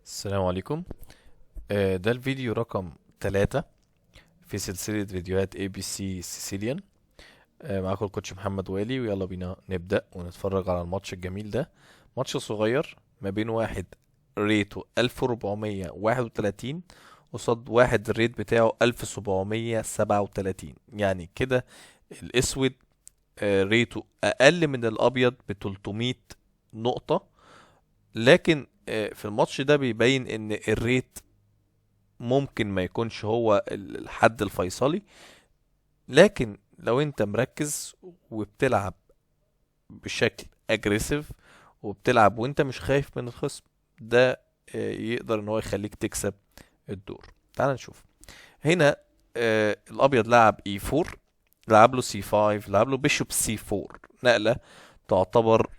السلام عليكم. ده الفيديو رقم 3 في سلسلة فيديوهات ABC Sicilian. معاكم ال coach محمد والي، ويلا بينا نبدأ ونتفرج على الماتش الجميل ده. ماتش صغير ما بين واحد rate ه 1431 قصاد واحد ال rate بتاعه 1737، يعني كده الاسود rate ه اقل من الابيض ب 300 نقطة. لكن في الماتش ده بيبين ان ال rate ممكن ما يكونش هو الحد الفيصلي، لكن لو انت مركز وبتلعب بشكل aggressive وبتلعب وانت مش خايف من الخصم ده، يقدر ان هو يخليك تكسب الدور. تعال نشوف هنا. الابيض لعب E4، لعب له C5، لعب له bishop C4، نقلة تعتبر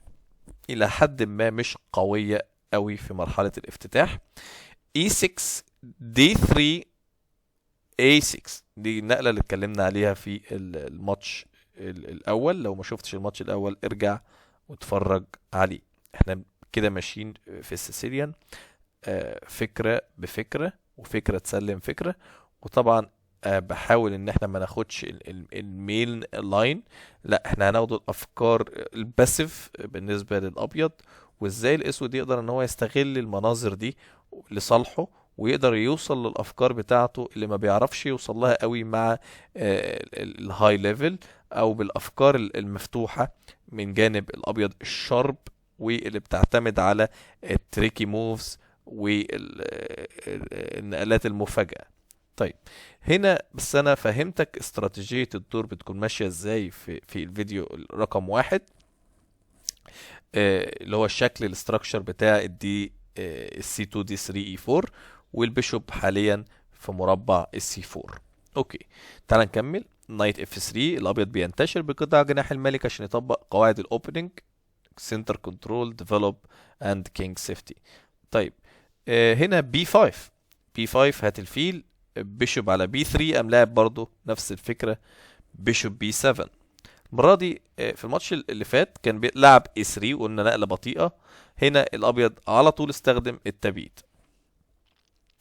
الى حد ما مش قوية قوي في مرحلة الافتتاح. E6 D3 A6، دي النقلة اللي اتكلمنا عليها في الماتش الأول. لو ما شفتش الماتش الأول ارجع واتفرج عليه. احنا كده ماشيين في ال Sicilian، فكرة بفكرة وفكرة تسلم فكرة، وطبعا بحاول ان احنا ما ناخدش ال main line، لا احنا هناخد الافكار ال passive بالنسبة للابيض، وازاي الاسود يقدر ان هو يستغل المناظر دي لصالحه ويقدر يوصل للافكار بتاعته اللي ما بيعرفش يوصل لها قوي مع ال high level او بالافكار المفتوحة من جانب الابيض ال sharp، واللي بتعتمد على ال tricky moves والنقلات المفاجئة. طيب هنا بس انا فهمتك استراتيجية الدور بتكون ماشية ازاي في الفيديو رقم 1، اللي هو الشكل ال structure بتاع ال D ال C 2 D 3 E 4، وال bishop حاليا في مربع ال C 4. okay تعال نكمل. knight F 3، الابيض بينتشر بقطع جناح الملك عشان يطبق قواعد ال opening، center control، develop and king safety. طيب هنا B 5، B 5 هات الفيل، bishop على B 3، قام لاعب برضه نفس الفكره bishop B 7. المره دي في الماتش اللي فات كان بيلعب A 3 وقلنا نقله بطيئه، هنا الابيض على طول استخدم التبييت.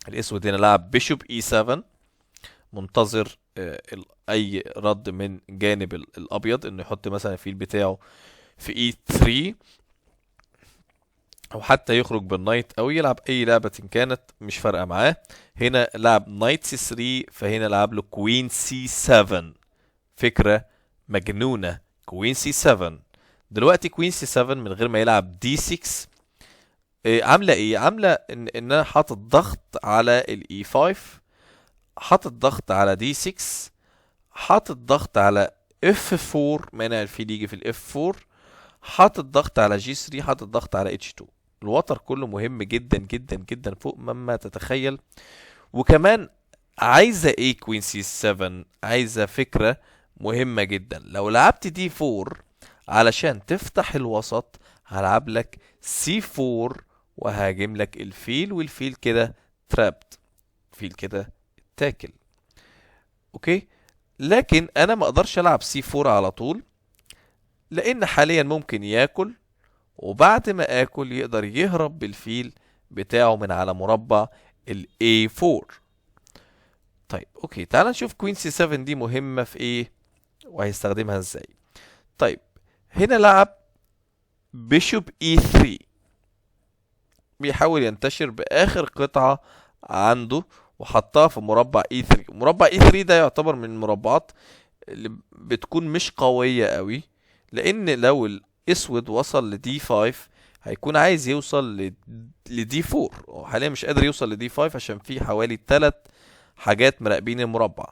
الاسود هنا لعب bishop E 7، منتظر اي رد من جانب الابيض انه يحط مثلا الفيل بتاعه في E 3 او حتى يخرج بال knight او يلعب اي لعبة كانت مش فارقة معاه. هنا لعب knight C 3، فهنا لعب له queen C 7، فكرة مجنونة، queen C 7. دلوقتي queen C 7 من غير ما يلعب D 6، عاملة ايه؟ عاملة ان انا حاطط ضغط على ال E 5، حاطط ضغط على D 6، حاطط ضغط على F 4، مانع الفيل يجي في ال F 4، حاطط ضغط على G 3، حاطط ضغط على H 2. الوتر كله مهم جدا جدا جدا فوق مما تتخيل. وكمان عايزة ايه queen C 7؟ عايزة فكرة مهمة جدا. لو لعبت D 4 علشان تفتح الوسط هلعب لك C 4 وهاجم لك الفيل، والفيل كده trapped، فيل كده اتاكل. okay لكن انا ما اقدرش العب C 4 على طول، لان حاليا ممكن ياكل، وبعد ما اكل يقدر يهرب بالفيل بتاعه من على مربع ال A4. طيب okay تعال نشوف queen C 7 دي مهمة في ايه وهيستخدمها ازاي. طيب هنا لعب bishop E3، بيحاول ينتشر بآخر قطعة عنده وحطها في مربع E3. مربع E3 ده يعتبر من المربعات اللي بتكون مش قوية قوي، لان لو الاسود وصل ل D 5 هيكون عايز يوصل ل D 4، هو حاليا مش قادر يوصل ل D 5 عشان في حوالي 3 حاجات مراقبين المربع.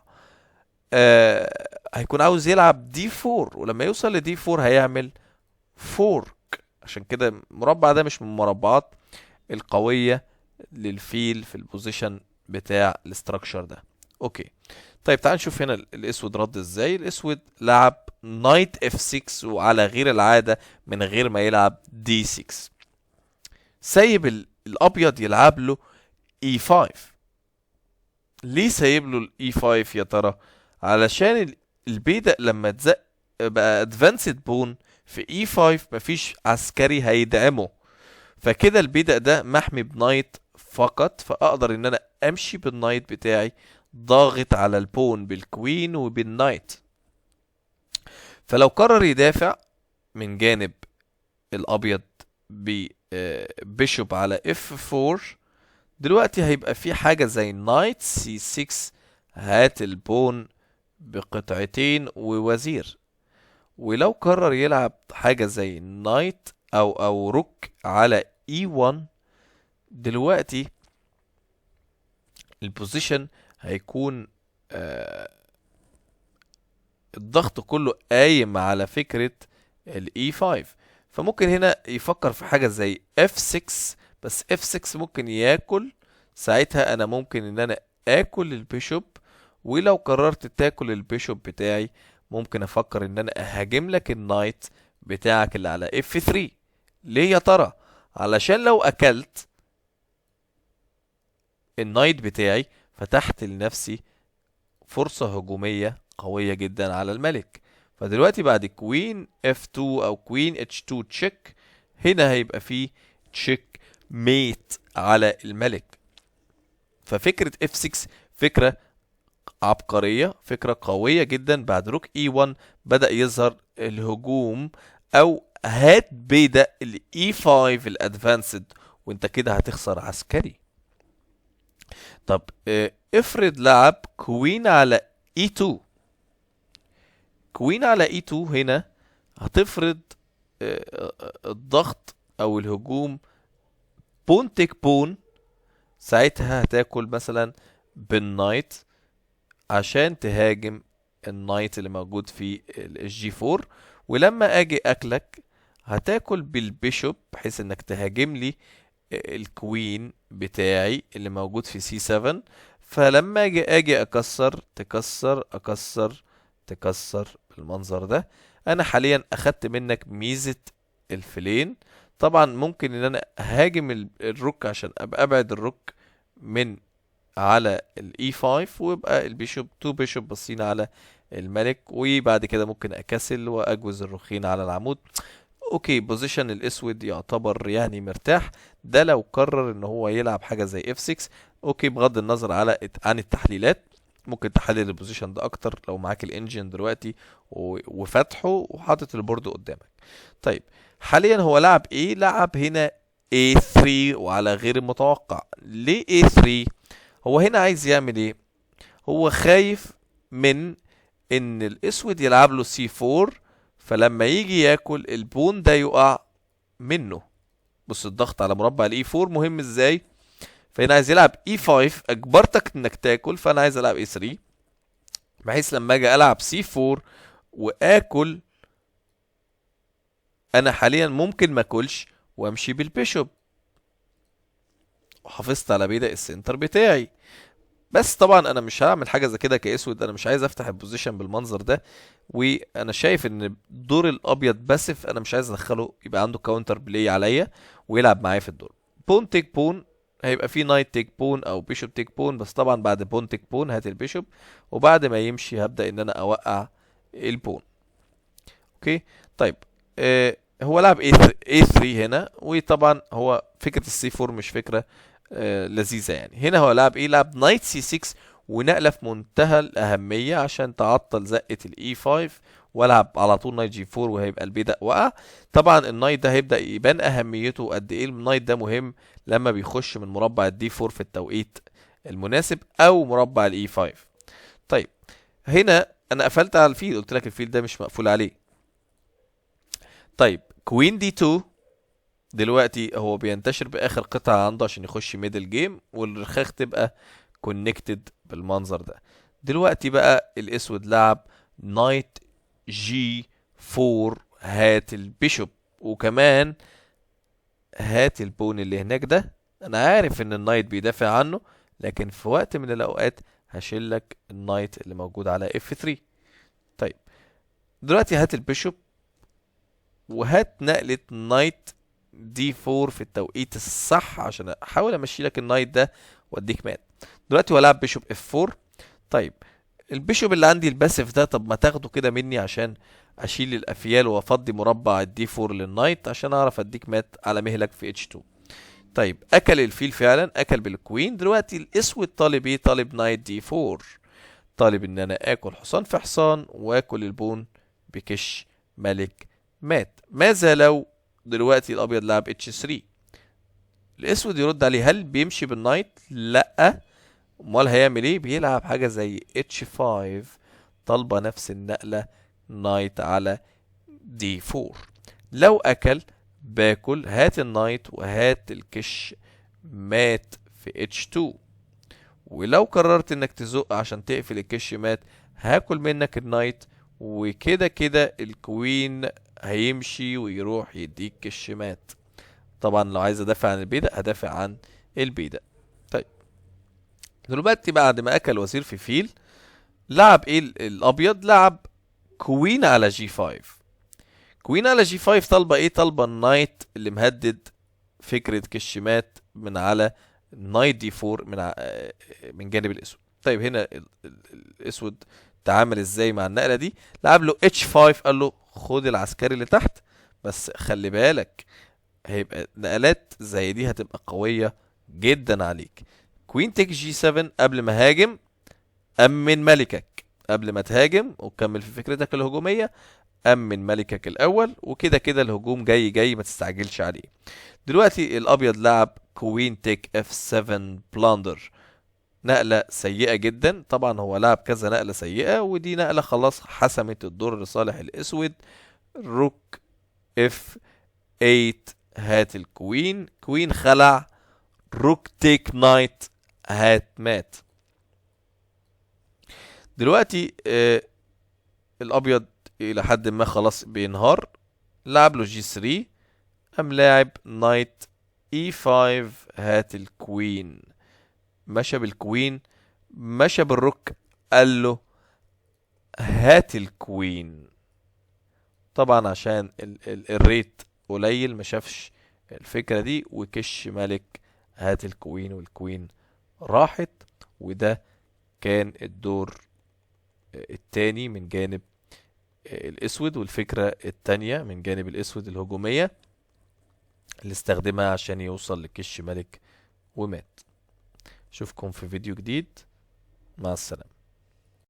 هيكون عاوز يلعب D 4، ولما يوصل ل D 4 هيعمل fork. عشان كده المربع ده مش من المربعات القوية للفيل في ال position بتاع ال structure ده. okay طيب تعال نشوف هنا الاسود رد ازاي. الاسود لعب knight F 6، وعلى غير العادة من غير ما يلعب D 6، سايب الابيض يلعب له E 5. ليه سايب له ال E 5 يا ترى؟ علشان البيدق لما اتزق بقى advanced pawn في E 5 مفيش عسكري هيدعمه، فكده البيدق ده محمي ب knight فقط، فاقدر ان انا امشي بال knight بتاعي ضاغط على ال pawn بال queen وبال knight. فلو قرر يدافع من جانب الابيض ب bishop على F4، دلوقتي هيبقى في حاجة زي knight C6، هات ال pawn بقطعتين ووزير. ولو قرر يلعب حاجة زي knight او rook على E1، دلوقتي ال position هيكون الضغط كله قايم على فكرة ال E5. فممكن هنا يفكر في حاجة زي F6، بس F6 ممكن ياكل، ساعتها انا ممكن ان انا اكل ال bishop، ولو قررت تاكل ال bishop بتاعي ممكن افكر ان انا اهاجم لك ال knight بتاعك اللي على F3. ليه يا ترى؟ علشان لو اكلت ال knight بتاعي فتحت لنفسي فرصة هجومية قوية جدا على الملك. فدلوقتي بعد queen F2 او queen H2 check، هنا هيبقى فيه checkmate على الملك. ففكرة F6 فكرة عبقرية، فكرة قوية جدا. بعد rook E1 بدأ يظهر الهجوم، او هات بيدق ال E5 ال advanced، وانت كده هتخسر عسكري. طب افرض لعب queen على E2، queen على E2 هنا هتفرض الضغط او الهجوم pawn take pawn، ساعتها هتاكل مثلا بال knight عشان تهاجم ال knight اللي موجود في ال G4، ولما اجي اكلك هتاكل بال bishop بحيث انك تهاجم لي ال queen بتاعي اللي موجود في C7. فلما اجي اكسر تكسر اكسر تكسر بالمنظر ده. انا حاليا اخدت منك ميزة الفيلين. طبعا ممكن ان انا اهاجم ال rook عشان ابقى ابعد ال rook من على ال E5، ويبقى ال bishop two bishop باصين على الملك، وبعد كده ممكن ا castle واجوز الرخين على العمود. okay، position الاسود يعتبر يعني مرتاح. ده لو قرر ان هو يلعب حاجه زي F6. okay، بغض النظر عن التحليلات، ممكن تحلل ال position ده اكتر لو معاك ال engine دلوقتي وفاتحه وحاطط ال board قدامك. طيب حاليا هو لعب ايه؟ لعب هنا A3 وعلى غير المتوقع. ليه A3؟ هو هنا عايز يعمل ايه؟ هو خايف من ان الاسود يلعب له C4، فلما يجي ياكل ال pawn ده يقع منه. بص الضغط على مربع ال E4 مهم ازاي. فهنا عايز يلعب E5، اجبرتك انك تاكل، فانا عايز العب A3 بحيث لما اجي العب C4 واكل، انا حاليا ممكن ما اكلش وامشي بال bishop، وحافظت على بيدق ال center بتاعي. بس طبعا انا مش هعمل حاجه زي كده كاسود، انا مش عايز افتح ال position بالمنظر ده، وانا شايف ان دور الابيض passive، انا مش عايز ادخله يبقى عنده counter play عليا ويلعب معايا في الدور. pawn take pawn، هيبقى في knight take pawn او bishop take pawn، بس طبعا بعد pawn take pawn هات ال bishop، وبعد ما يمشي هبدا ان انا اوقع ال pawn. okay طيب هو لعب A3 هنا، وطبعا هو فكره ال C4 مش فكره لذيذه يعني. هنا هو لعب ايه؟ لعب knight C6، ونقله في منتهى الاهميه عشان تعطل زقه ال E5، والعب على طول knight G4 وهيبقى البيدق وقع. طبعا ال knight ده هيبدا يبان اهميته قد ايه. ال knight ده مهم لما بيخش من مربع ال D4 في التوقيت المناسب او مربع ال E5. طيب هنا انا قفلت على الفيل، قلت لك الفيل ده مش مقفول عليه. طيب queen D2، دلوقتي هو بينتشر باخر قطعه عنده عشان يخش middle game، والرخاخ تبقى connected بالمنظر ده. دلوقتي بقى الاسود لعب knight G4، هات ال bishop، وكمان هات ال pawn اللي هناك ده. انا عارف ان ال knight بيدافع عنه، لكن في وقت من الاوقات هشيلك ال knight اللي موجود على F3. طيب دلوقتي هات ال bishop، وهات نقلة knight D4 في التوقيت الصح عشان احاول امشي لك ال knight ده واديك مات. دلوقتي هو لعب bishop F4. طيب ال bishop اللي عندي ال passive ده، طب ما تاخده كده مني عشان اشيل الافيال وافضي مربع ال D4 لل knight عشان اعرف اديك مات على مهلك في H2. طيب اكل الفيل فعلا، اكل بال queen. دلوقتي الاسود طالب ايه؟ طالب knight D 4، طالب ان انا اكل حصان في حصان واكل ال pawn بكش ملك مات. ماذا لو دلوقتي الابيض لعب H 3؟ الاسود يرد عليه، هل بيمشي بال knight؟ لا. امال هيعمل ايه؟ بيلعب حاجة زي H 5، طالبه نفس النقلة knight على D 4. لو اكل باكل، هات ال knight وهات الكش مات في H 2. ولو قررت انك تزق عشان تقفل الكش مات، هاكل منك ال knight، وكده كده ال queen هيمشي ويروح يديك كش مات. طبعا لو عايز ادافع عن البيدق هدافع عن البيدق. طيب دلوقتي بعد ما اكل وزير في فيل، لعب ايه الابيض؟ لعب queen على G 5. queen على G 5 طالبه ايه؟ طالبه ال knight اللي مهدد فكرة كش مات من على knight D 4 من جانب الاسود. طيب هنا الاسود تعامل ازاي مع النقلة دي؟ لعب له H 5، قال له خد العسكري اللي تحت، بس خلي بالك هيبقى نقلات زي دي هتبقى قوية جدا عليك. queen take G 7، قبل ما هاجم امن ملكك، قبل ما تهاجم وتكمل في فكرتك الهجومية امن ملكك الاول، وكده كده الهجوم جاي جاي، ما تستعجلش عليه. دلوقتي الابيض لعب queen take F 7 blunder، نقلة سيئة جدا. طبعا هو لعب كذا نقلة سيئة، ودي نقلة خلاص حسمت الدور لصالح الاسود. rook F 8، هات ال queen، queen خلع، rook take knight، هات مات. دلوقتي الابيض الى حد ما خلاص بينهار، لعب له G 3، قام لاعب knight E 5، هات ال queen، مشى بال queen، مشى بال rook، قال له هات ال queen. طبعا عشان ال rate قليل ما شافش الفكرة دي، وكش ملك هات ال queen، وال queen راحت. وده كان الدور التاني من جانب الاسود، والفكرة التانية من جانب الاسود الهجومية اللي استخدمها عشان يوصل لكش ملك ومات. اشوفكم في فيديو جديد، مع السلامة.